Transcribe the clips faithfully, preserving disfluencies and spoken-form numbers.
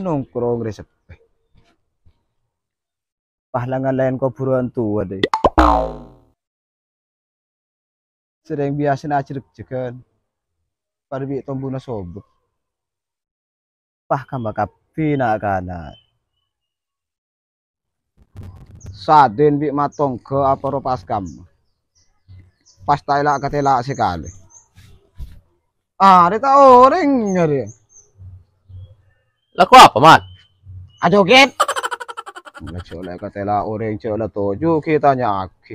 Nongkrong rè seppè. Pas la ngalaèn kobhurân towa, dâi. Sèrèng biyasana ajhârjhâghân. Padâ bi' tombuna sobâ. Pas kamma kabbhi na'-kana'. Sadin bi' matongga aparo pas kamma. Pas ta' èla'-katèla' sakalè. Arè ta' orèng arè. Lako apa, Mat? Ajogèt. Jhâ' la èkatèla' orèng, jhâ' la toju' ghi' tanya'aghi.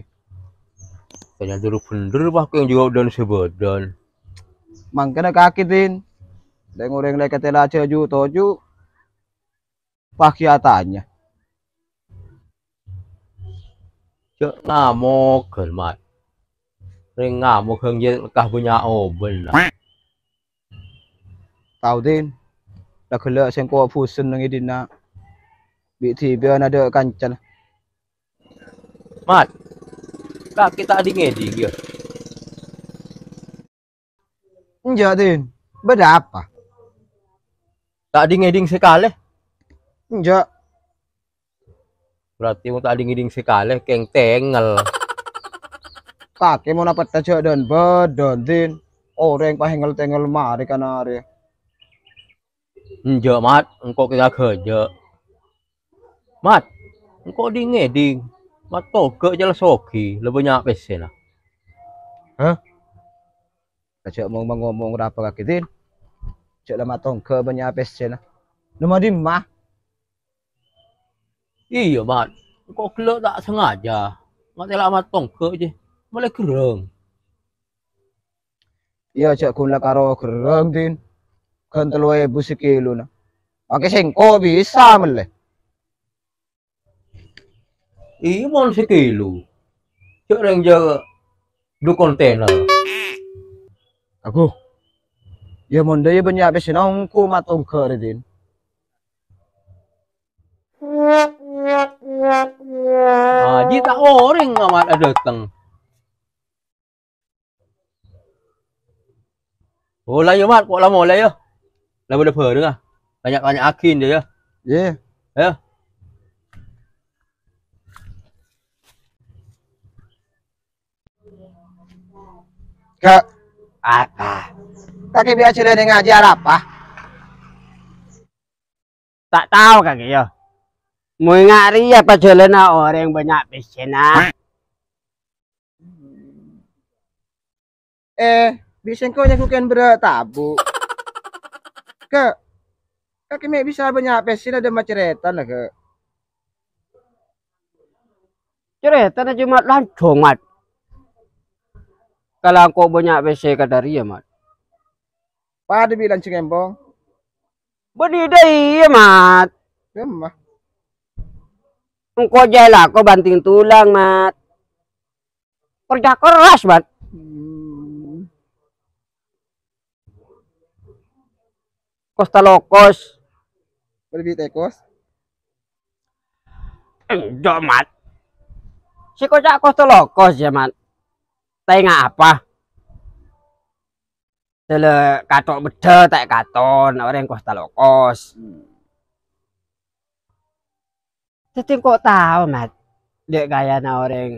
Tanya dulu bhender, wah, kèng jawab dan sebadan. Mangkana kakè, Din. Rèng-orèng la èkatèla' jhâ' ju-toju'. Pas ghi' atanya. Jhâ' ngamogân, Mat. Rèng ngamogân jhâ' lekka bânnya' obân, la. Tao, Din. La ghellâ' sèngko' bhusen neng è dinna'. Bi' dhibi'ân adâ' kancana. Mat, kakè ta' ding-ngèding, yâ? Enjâ', Din. Bâdâ apa? Ta' ding-ngèding sakalè? Enjâ'. Berarti mon ta' ding-ngèding sakalè, kèng tengngel. Kakè mon apètta jhâ' dân-bâdân, Din. Orèng pas èngèl-tengngel marè ka narè. Enjâ', Mat, engko' kèng aghâjâ'. Mat, engko' ding-ngèding. Mat toga' jhâ' la soghi, la bânnya' pèssèna. Hah? Jhâ' mon-, ngomong rapa kakè, Din. Jhâ' la matongga bânnya' pèssèna. Nemma dimma? Iyâ, Mat. Engko' ghellâ' ta' sengaja. Matèla' matongga, jè. Malè gherrâng. Iyâ, jhâ' ghun la karo gherrâng, Din. Ghân tello èbu sakalona. Makè sèngko' bisa mellè. Iyâ, mon sakilo. Jhâ' rèng jhâ' du kontainer. Ago. Iyâ, mon dâ' iyâ bânnya' pèssèna engko' matongga rè, Din. Ajiyâ ta' orèng amat adâteng. Oh, la, yâ, Mat, ko' la molè, yâ. La bâdâ bhârâng, ah. Tanya-tanya'aghi, yâ. Iyâ. Yâ. Ka-, apa? Kakè bi' ajhâlânè ngajhi arapa? Ta' tao kakè, yâ. Mon nga' rèya pajhâlânna orèng bânnya' pèssèna. Eh, bi' sèngko' nyaghughân berrâ' tabu'. Ka-, kakè mè' bisa bânnya' pèssèna dâmma carètana, Ka'? Carètana coma lanjhâng, Mat. Kalangko' bânnya' pèssè kadâ' rèya, Mat. Padâ bi' lanjhâng embong. Bâdâ dâ' iyâ, Mat. Dâmma. Engko' jhâ' lako banting tulang, Mat. Kerja keras, Mat. Hmm. Kos talokos. Bâdâ bi' tèkos. Enjâ', Mat. Sè koca' kos talokos, yâ, Mat. Ta' enga' apa? Sè la kato' beddhâ ta' èkaton orèng kos talokos. Hmm. Dhâddhi engko' tao, Mat, dâ' kayana orèng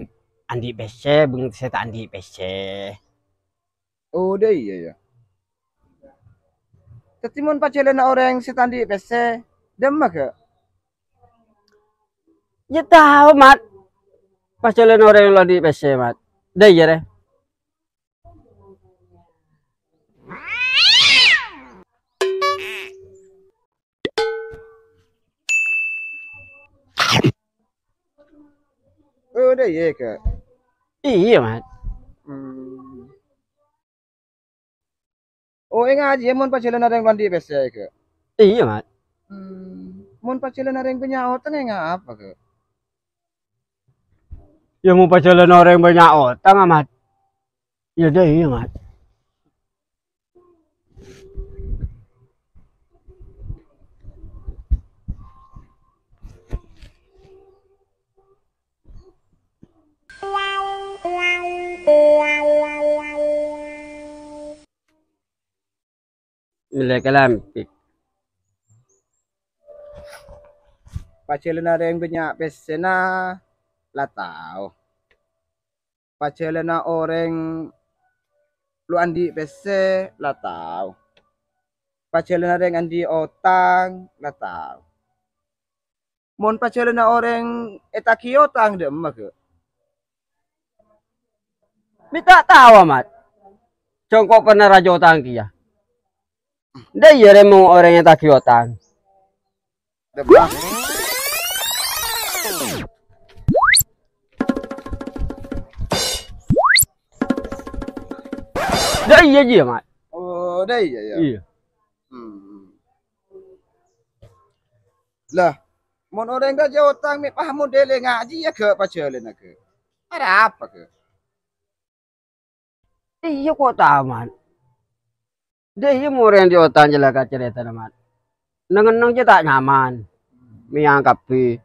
andi' pèssè bân sè ta' andi' pèssè. Oh, dâ' iyâ, yâ. Dhâddhi mon pajhâlânna orèng sè ta' andi' pèssè, dâmma, Ga'? Yâ tao, Mat. Pajhâlânna orèng la andi' pèssè, Mat. Dâ' iyâ, rè. Oh, dâ' iyâ, Ga'? Iyâ, Mat. Hmm. Oh, enga' ajiyâ mon pajhâlânna orèng la andi' pèssè, Ga'? Iyâ, Mat. Hmm. Mon pajhâlânna orèng bânnya' otang enga' apa, Ga'? Yâ, mon pajhâlânna orèng bânnya' otang, Mat. Yâ, dâ' iyâ, Mat. Mèlè kalambhi. Pajhâlânna orèng bânnya' pèssèna, la tao. Pajhâlânna orèng lo' andi' pèssè, la tao. Pajhâlânna orèng andi' otang, la tao. Mon pajhâlânna orèng ètaghi otang, dhâ' emma, Ghâ? Mè' ta' tao, Mat. Congko' pernah rajâ otang kèya. Dâ' iyâ rèng orèng ètaghi otang. Dhâ' emma. Dâ' iyâ, jiyâ, Mat. Oh, dâ' iyâ, yâ. Iyâ. Hmm. Lah, mon orèng rajâ otang mè' pas model ngajhi, yâ, Ghâ, pajhâlânna, Ghâ. Arapa, Ghâ? Iyâ, ko' tao, Mat. Dâ' iyâ mon orèng andi' otang jhâ' la ka carètana, Mat. Neng-enneng jhâ' ta' nyaman. Mèyang kabbhi.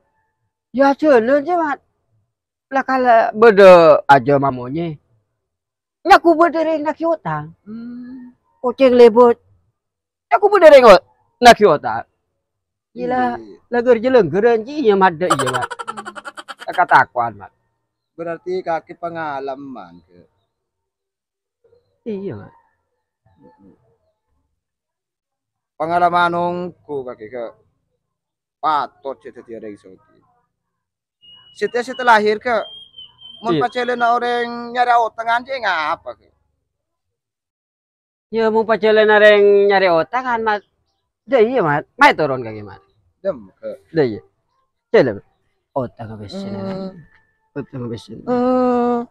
Yâ, jhâlân jiyâ, Mat. La kala bâdâ ajâm amonyè. Nyaku bâdâ rèng naghi otang. Hmm. Kocèng lèbât. Nyaku bâdâ rèng o-, naghi otang. Iyâ la, Iyâ. La ghâr-jhâlângghârân jiyâ, Mat, dâ' iyâ, Mat. Katako'an, Mat. Berarti kakè pangalaman, Ghâ. Iyâ, Mat. Pangalaman ongghu kakè, Ghâ. Patot sè dhâddhiyâ orèng soghi. Satèya sè talahèr, Ghâ. Mon Iyâ. Pajhâlânna orèng nyarè otangan, jhâ' ngapa, Ghâ? Yâ, mon pajhâlânna rèng nyarè otangan, Mat. Dâ' iyâ, Mat. Mayu toron kakè, Mat. Dem, Ghâ. Dâ' iyâ. Jhâlân. Otang pèssèna. Hmm. Otang pèssèna. Hmm.